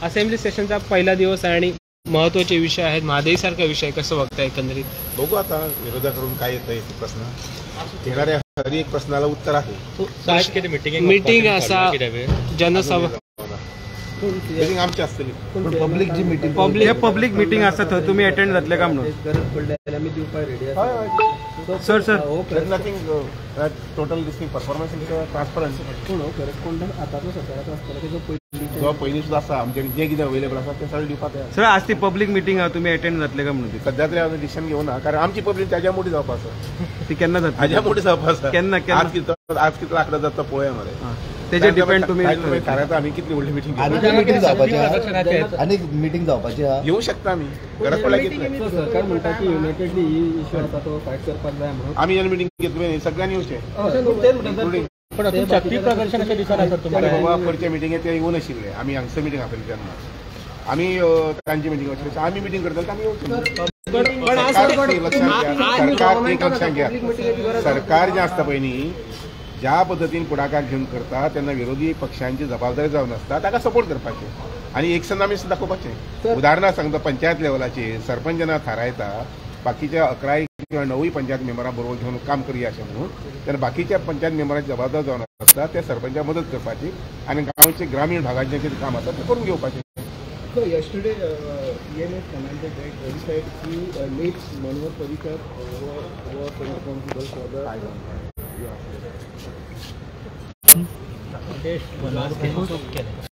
Assembly सेशनचा पहिला दिवस आहे आणि महत्त्वाचे विषय आहेत, म्हादईसारखा विषय कसं बघताय एकंदरीत? बघू आता विरोधाकडून काय येतं आहे प्रश्न, येणाऱ्या हर एक प्रश्नाला उत्तर आहे. मिटिंग असा जनसभा मिटिंग आमची आसतली, पण पब्लिक जी मिटिंग पब्लिक मिटिंग आसा थंय तुमी अटेंड जातले काय म्हणून? गरज पडली जाल्यार आमी दिवपाक रेडी आसा. Sir sir nothing total this thing performance is transparent. पूण हो करस्पॉन्डंट आतांचो सरकाराचो आसतलो की जो पयलीं जो पयलीं सुद्दां आसा आमचे जे कितें अवेलेबल आसा तें सगळें दिवपाक तयार. सर आज ती पब्लिक मिटिंग आहा, तुमी अटेंड जातले काय म्हणून? सध्या तरी हांवें डिसिशन घेवना, कारण आमची पब्लीक ताज्या मोठी जावपा आसा. ती केन्ना जातली? हाज्या मोठी जावपा आसा. केन्ना केन्ना? आज कितलो आंकडो जाता पळोवया मरे, तेजेर डिपेंड तुमी थारायता आमी कितली व्हडली मिटींग. आनी जावपाची आनी मिटींग जावपाची आहा, येवं शकता आमी, गरज पडल्यार घेतले. सरकार म्हणटा की युनायटेडली ही इश्यू आसा तो फायट करपाक जाय म्हणून आमी जेन्ना मिटींग घेतली न्ही सगळ्यांनी येवचें. शक्ती प्रदर्शन अशें दिसना सर तुमकां? बाबा पडच्या मिटिंगेक ते येवं नाशिल्ले, आमी हांगसर मिटींग आपयली तेन्ना आमी तांची मिटींग वचले, आमी मिटींग करतले आमी येवचें. सरकार एक लक्षात घ्या, सरकार जें आसता पळय न्ही ज्या पद्दतीन फुडाकार घेवन करता तेन्ना विरोधी पक्षांची जबाबदारी जावन आसता ताका सपोर्ट करपाचें आनी एकसन आमी दाखोवपाचें. उदाहरणां सांगता, पंचायत लेवलाचेर सरपंच जेन्ना थारायता बाकीच्या 11 किंवा 9 पंचायत मेंबरां बरोबर घेवन काम करया अशें म्हणून, तेन्ना बाकीच्या पंचायत मेंबरांची जबाबदारी जावन आसता त्या सरपंचाक मदत करपाची आनी गांवचे ग्रामीण भागाचें कितें काम आसा तें करून घेवपाचें. So yesterday PM has commented that he said ki late Manohar Parrikar was responsible for the